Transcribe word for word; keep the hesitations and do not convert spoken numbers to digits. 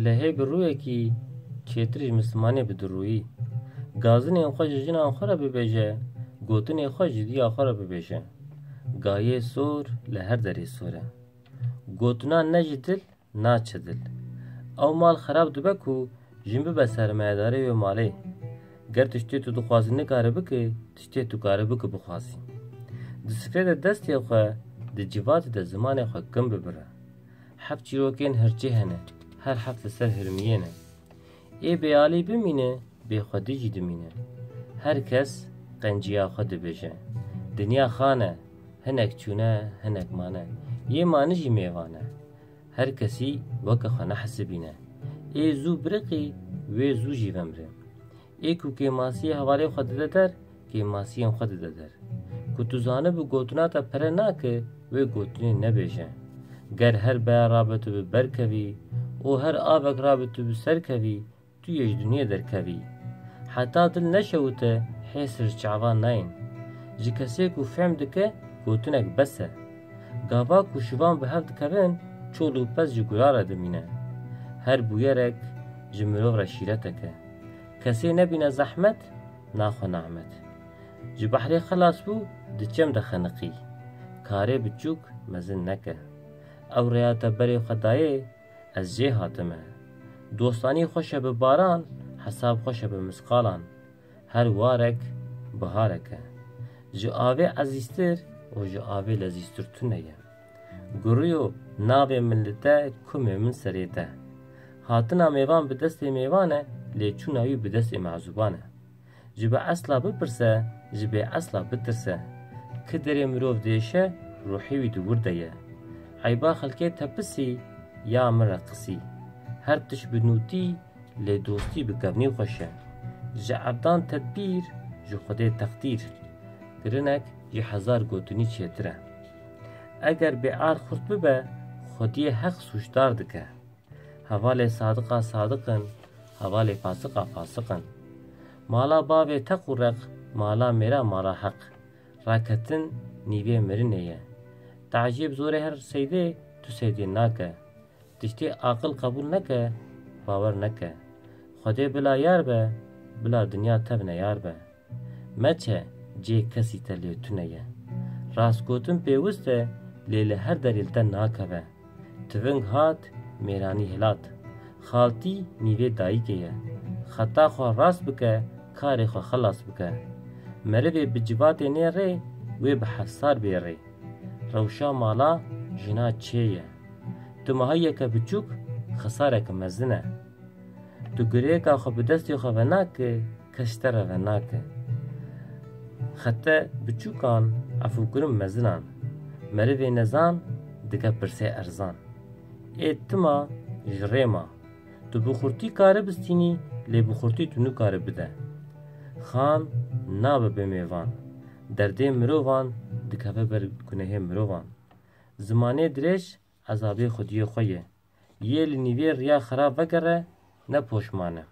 Lehê bi rûyekî çêtir ji Mislimanê bi du rûyî. Gazinên xwe ji jinan xwe re bibêje, gotinê xwe ji diya xwe re bibêje. Gayê sor li her derê sor e. Gotina ne ji dil, naçe dil. Ew mal xerab dibe ku jin bibe sermayedarê wê malê. Ger tiştê tu dixwazî nikare bike, tiştê tu kare bike bixwazî. Di sifrê de destê xwe, di civatê de zimanê xwe kim bibire. Heft çîrokên hirçê hene, her heft li ser hirmiyê ne. Ê bêalî bimîne, bêxwedî jî dimîne. Her kes qenciya xwe dibêje. Dinya xan e, hinek çûne, hinek mane. Yê mane jî mêvan e. Her kesî weke xwe nehesibîne. Ê zû biriqî, wê zû jî vemre. Ê ku kêmasiyê hevalê xwe dide der, kêmasiyên xwe dide der. Ku tu zanibû gotina te pere nake, wê gotinê nebêje. Ger her beya rabe tu bi ber kevî û her avek rabe tu bi ser kevî, tu yê ji dinyê derkevî. Heta dil neşewite, hêsir ji çavan nayên. Ji kesê ku fehm dike, gotinek bes e. Gava ku şivan bi hev dikevin, çol û pez ji gura re dimîne. Her bûyerek ji mirov re şîretek e. Kesê nebîne zehmet, naxwe nehmet. Ji behrê xelas bû, di çem de xeniqî. Karê biçûk mezin neke. Ew rêya te berê xwe dayê, ez jê hatime. Dostanî xweş e bi baran, hesab xweş e bi misqalan. Her warek biharek e. Ji avê ezîztir û ji avê lezîztir tune ye. Guriyo navê min li te, kumê min serê te. Hatina mêvan bi destê mêvan e, lê çûna wî bi destê mezûban e. Ji bi esla bipirse, ji bê esla bitirse. Ki derê mirov dêşe, ruhê wî di wir de ye. Eyba xelkê tepisî, ya min re qisî. Her tişt bi nûtî, lê dostî bi kevnî xweş e. Ji evdan tedbîr, ji Xwedê teqdîr. Kirinek ji hezar gotinî çêtir e. Eger bêerd xurt bibe, Xwediyê Heq sûcdar dike. Hevalê sadiqa sadiq in, hevalê fasiqa fasiq in. Mala bavê teq û req, mala mêra mala heq. Raketin nîvê mirinê ye. Te'cîb zorê her seydê, tu seydê nake. Tiştê aqil qebûl neke, bawer neke. Xwedê bila yar be, bila dinya tev neyar be. Meçe cê kesî te lê tune ye. Rastgotin pêwist e, lê li her derê li te nakeve. Tiving hat, mêranî hilat. Xaltî nîvê dayikê ye. Xeta xwe rast bike, karê xwe xelas bike. Merivê bi civatê nê rê, wê bi hefsar bê rê. Rewşa mala jina çê ye. Timahiyeke biçûk xisareke mezin e. Tu girêka xwe bi destê xwe venake, kes ji te re venake. Xete biçûkan efûkirin mezinan. Merivê nezan dike pirsê erzan. Ê tima ji rê ma. Tu bi xurtî kare bistînî, lê bi xurtî tu nikare bide. Xan nabe bi mêvan. Derdê mirovan dikeve ber gunehê mirovan. Zimanê dirêj ezabê xwediyê xwe ye. Yê li nîvê riya xera vegere, ne poşman e.